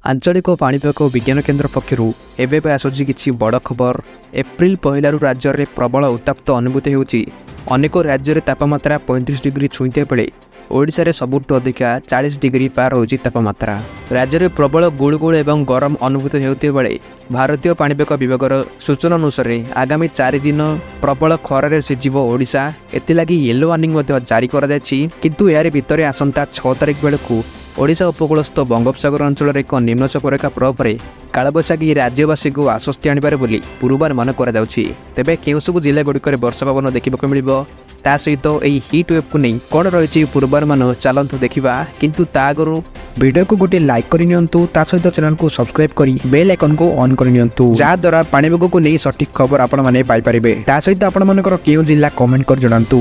ଆଞ୍ଚଳିକ ପାଣିପାଗ ବିଜ୍ଞାନ କେନ୍ଦ୍ର ପକ୍ଷରୁ ଏବେ ଏବେ ଆସୁଛି କିଛି ବଡ଼ ଖବର। ଏପ୍ରିଲ 1ରୁ ରାଜ୍ୟରେ ପ୍ରବଳ ଉତ୍ତାପ୍ତ ଅନୁଭୂତ ହେଉଛି। ଅନେକ ରାଜ୍ୟରେ ତାପମାତ୍ରା 35 ଡିଗ୍ରୀ ଛୁଇଁଥିବା ବେଳେ ଓଡ଼ିଶାରେ ସବୁଠୁ ଅଧିକା 40 ଡିଗ୍ରୀ ପାର ହେଉଛି ତାପମାତ୍ରା। ରାଜ୍ୟରେ ପ୍ରବଳ ଗୁଳୁଗୁଳୁ ଏବଂ ଗରମ ଅନୁଭୂତ ହେଉଥିବା ବେଳେ ଭାରତୀୟ ପାଣିପାଗ ବିଭାଗର ସୂଚନା ଅନୁସାରେ ଆଗାମୀ 4 ଦିନ ପ୍ରବଳ ଖରାରେ ସିଝିବ ଓଡ଼ିଶା। ଏଥିଲାଗି ୟେଲୋ ୱାର୍ଣ୍ଣିଂ ମଧ୍ୟ ଜାରି କରାଯାଇଛି। କିନ୍ତୁ ଏହାରି ଭିତରେ ଆସନ୍ତା 6 ତାରିଖ ବେଳକୁ ଓଡ଼ିଶା ଉପକୂଳସ୍ଥ ବଙ୍ଗୋପସାଗର ଅଞ୍ଚଳରେ ଏକ ନିମ୍ନଚାପ ରେଖା ପ୍ରଭାବରେ କାଳବୈଶାଖୀ ରାଜ୍ୟବାସୀଙ୍କୁ ଆଶ୍ୱସ୍ତି ଆଣିପାରେ ବୋଲି ପୂର୍ବାନୁମାନ କରାଯାଉଛି। ତେବେ କେଉଁ ସବୁ ଜିଲ୍ଲାଗୁଡ଼ିକରେ ବର୍ଷା ପବନ ଦେଖିବାକୁ ମିଳିବ, ତା ସହିତ ଏହି ହିଟ୍ ୱେଭ୍କୁ ନେଇ କ'ଣ ରହିଛି ପୂର୍ବାନୁମାନ, ଚାଲନ୍ତୁ ଦେଖିବା। କିନ୍ତୁ ତା ଆଗରୁ ଭିଡ଼ିଓକୁ ଗୋଟିଏ ଲାଇକ୍ କରିନିଅନ୍ତୁ, ତା ସହିତ ଚ୍ୟାନେଲକୁ ସବସ୍କ୍ରାଇବ୍ କରି ବେଲ୍ ଆଇକନ୍କୁ ଅନ୍ କରିନିଅନ୍ତୁ, ଯାହାଦ୍ୱାରା ପାଣିପାଗକୁ ନେଇ ସଠିକ୍ ଖବର ଆପଣମାନେ ପାଇପାରିବେ। ତା ସହିତ ଆପଣମାନଙ୍କର କେଉଁ ଜିଲ୍ଲା କମେଣ୍ଟ କରି ଜଣାନ୍ତୁ।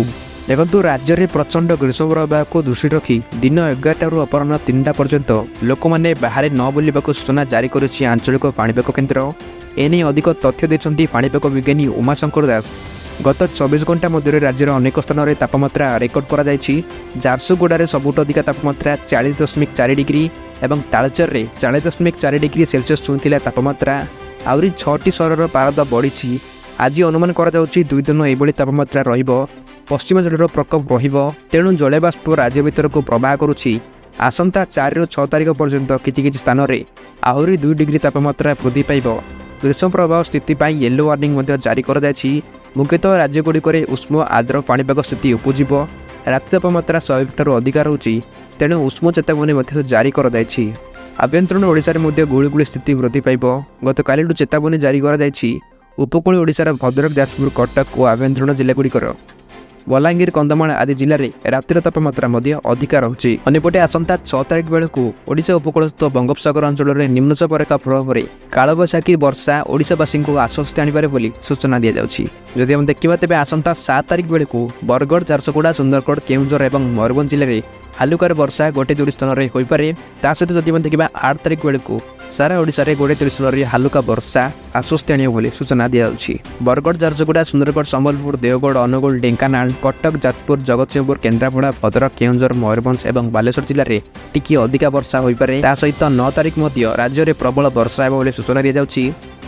ଦେଖନ୍ତୁ, ରାଜ୍ୟରେ ପ୍ରଚଣ୍ଡ ଗ୍ରୀଷ୍ମ ପ୍ରବାହକୁ ଦୃଷ୍ଟିରେ ରଖି ଦିନ 11ଟାରୁ ଅପରାହ୍ନ 3ଟା ପର୍ଯ୍ୟନ୍ତ ଲୋକମାନେ ବାହାରେ ନ ବୁଲିବାକୁ ସୂଚନା ଜାରି କରିଛି ଆଞ୍ଚଳିକ ପାଣିପାଗ କେନ୍ଦ୍ର। ଏନେଇ ଅଧିକ ତଥ୍ୟ ଦେଇଛନ୍ତି ପାଣିପାଗ ବିଜ୍ଞାନୀ ଉମାଶଙ୍କର ଦାସ। ଗତ 24 ଘଣ୍ଟା ମଧ୍ୟରେ ରାଜ୍ୟର ଅନେକ ସ୍ଥାନରେ ତାପମାତ୍ରା ରେକର୍ଡ କରାଯାଇଛି। ଝାରସୁଗୁଡ଼ାରେ ସବୁଠୁ ଅଧିକା ତାପମାତ୍ରା 40.4 ଡିଗ୍ରୀ ଏବଂ ତାଳଚେରରେ 40.4 ଡିଗ୍ରୀ ସେଲସିୟସ୍ ଛୁଇଁଥିଲା ତାପମାତ୍ରା। ଆହୁରି 6ଟି ସହରର ପାରଦ ବଢ଼ିଛି। ଆଜି ଅନୁମାନ କରାଯାଉଛି 2 ଦିନ ଏଭଳି ତାପମାତ୍ରା ରହିବ। ପଶ୍ଚିମ ଝଡ଼ର ପ୍ରକୋପ ରହିବ, ତେଣୁ ଜଳବାଷ୍ପ ରାଜ୍ୟ ଭିତରକୁ ପ୍ରବାହ କରୁଛି। ଆସନ୍ତା 4ରୁ 6 ତାରିଖ ପର୍ଯ୍ୟନ୍ତ କିଛି କିଛି ସ୍ଥାନରେ ଆହୁରି 2 ଡିଗ୍ରୀ ତାପମାତ୍ରା ବୃଦ୍ଧି ପାଇବ। ଗ୍ରୀଷ୍ମ ପ୍ରବାହ ସ୍ଥିତି ପାଇଁ ୟେଲୋ ୱାର୍ଣ୍ଣିଂ ମଧ୍ୟ ଜାରି କରାଯାଇଛି। ମୁଖ୍ୟତଃ ରାଜ୍ୟଗୁଡ଼ିକରେ ଉଷ୍ମ ଆର୍ଦ୍ର ପାଣିପାଗ ସ୍ଥିତି ଉପୁଜିବ। ରାତି ତାପମାତ୍ରା 100 ଠାରୁ ଅଧିକା ରହୁଛି, ତେଣୁ ଉଷ୍ମ ଚେତାବନୀ ମଧ୍ୟ ଜାରି କରାଯାଇଛି। ଆଭ୍ୟନ୍ତରୀଣ ଓଡ଼ିଶାରେ ମଧ୍ୟ ଗୁଳୁଗୁଳି ସ୍ଥିତି ବୃଦ୍ଧି ପାଇବ। ଗତକାଲିଠୁ ଚେତାବନୀ ଜାରି କରାଯାଇଛି। ଉପକୂଳ ଓଡ଼ିଶାର ଭଦ୍ରକ, ଯାଜପୁର, କଟକ ଓ ଆଭ୍ୟନ୍ତରୀଣ ଜିଲ୍ଲାଗୁଡ଼ିକର ବଲାଙ୍ଗୀର, କନ୍ଧମାଳ ଆଦି ଜିଲ୍ଲାରେ ରାତିର ତାପମାତ୍ରା ମଧ୍ୟ ଅଧିକା ରହୁଛି। ଅନ୍ୟପଟେ ଆସନ୍ତା 6 ତାରିଖ ବେଳକୁ ଓଡ଼ିଶା ଉପକୂଳସ୍ଥ ବଙ୍ଗୋପସାଗର ଅଞ୍ଚଳରେ ନିମ୍ନଚାପ ରେଖା ପ୍ରଭାବରେ କାଳବୈଶାଖୀ ବର୍ଷା ଓଡ଼ିଶାବାସୀଙ୍କୁ ଆଶ୍ୱସ୍ତି ଆଣିପାରେ ବୋଲି ସୂଚନା ଦିଆଯାଉଛି। ଯଦି ଆମେ ଦେଖିବା, ତେବେ ଆସନ୍ତା 7 ତାରିଖ ବେଳକୁ ବରଗଡ଼, ଝାରସୁଗୁଡ଼ା, ସୁନ୍ଦରଗଡ଼, କେଉଁଝର ଏବଂ ମୟୂରଭଞ୍ଜ ଜିଲ୍ଲାରେ ହାଲୁକାର ବର୍ଷା ଗୋଟେ ଦୁଇଟି ସ୍ଥାନରେ ହୋଇପାରେ। ତା ସହିତ ଯଦି ଆମେ ଦେଖିବା, 8 ତାରିଖ ବେଳକୁ ସାରା ଓଡ଼ିଶାରେ ଗୋଟେ ଦୁଇଟି ସ୍ଥାନରେ ହାଲୁକା ବର୍ଷା ଆଶ୍ୱସ୍ତି ଆଣିବ ବୋଲି ସୂଚନା ଦିଆଯାଉଛି। ବରଗଡ଼, ଝାରସୁଗୁଡ଼ା, ସୁନ୍ଦରଗଡ଼, ସମ୍ବଲପୁର, ଦେଓଗଡ଼, ଅନୁଗୁଳ, ଢେଙ୍କାନାଳ, କଟକ, ଯାଜପୁର, ଜଗତସିଂହପୁର, କେନ୍ଦ୍ରାପଡ଼ା, ଭଦ୍ରକ, କେଉଁଝର, ମୟୂରଭଞ୍ଜ ଏବଂ ବାଲେଶ୍ୱର ଜିଲ୍ଲାରେ ଟିକିଏ ଅଧିକା ବର୍ଷା ହୋଇପାରେ। ତା ସହିତ 9 ତାରିଖ ମଧ୍ୟ ରାଜ୍ୟରେ ପ୍ରବଳ ବର୍ଷା ହେବ ବୋଲି ସୂଚନା ଦିଆଯାଉଛି।